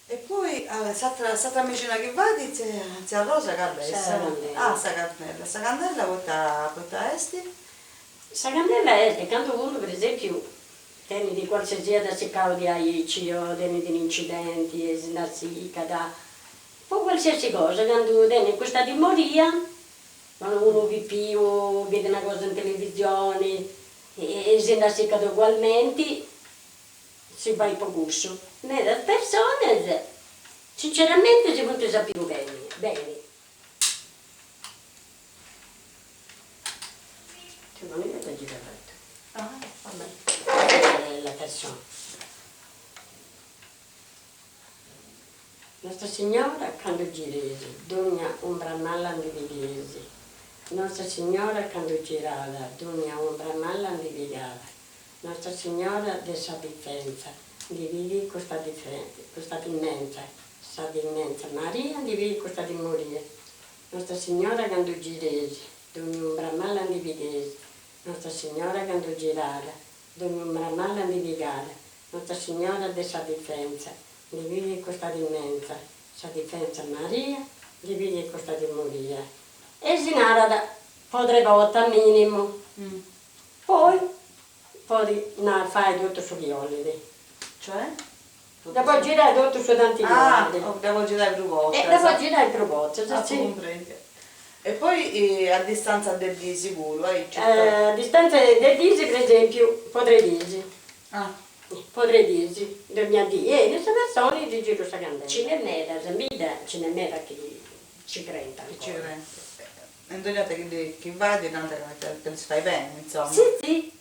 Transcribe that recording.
E poi s'atra s'atra mexina chi fait tzia Rosa cali est? Sa candela. Ah sa candela, sa candela poita poita est? Sa candela est candu unu per esempiu tenit qualsisiat sicau de aici o tenit un'incidenti e si nd'assicat, po qualsiasi cosa, candu tenit custa timoria, candu unu pipiu bit una cosa in televisioni e si nd'assicat ugualmenti, Si fait po cussu. Medas personas, sinceramente, si funt sapiu beni, beni. Ti poni de gira fatu. Ah, va bene. La persona. Nostra Signora candu giris, dogna umbra mala ndi pighis. Nostra Signora candu girada, dogna umbra mala ndi pigada. Nostra Signora de sa Difenza, ndi pighit custa custa timenza, sa timenza, Maria ndi pighit custa timoria. Nostra Signora candu gireis, dogni umbra mala ndi pigheis. Nostra Signora candu girada, dogni umbra mala ndi pigada. Nostra Signora de sa Difenza, ndi pighit custa timenza, sa difenza, Maria ndi pighit custa timoria. E si narat po tre bortas minimu. Poi podit nai fai totu su chi 'olit. Cioè? Dda podit girai totu su tanti chi 'olit. Ah, dda podit girai prus bortas. E dda podit girai prus bortas, si. Apu cumprèndiu. E poi a distanza de dis puru, aici? A distanza de dis, per esempiu, po tre dis. Ah. Po tre dis, dogna dì 'enit sa persona e ddi giru sa candela. Nci nd'est medas, in bidda nci nd'est meda chi ci creint ancora. Chi ci creint. E dogna 'orta chi chi fait nant ca ddis fait beni, insoma. Si si.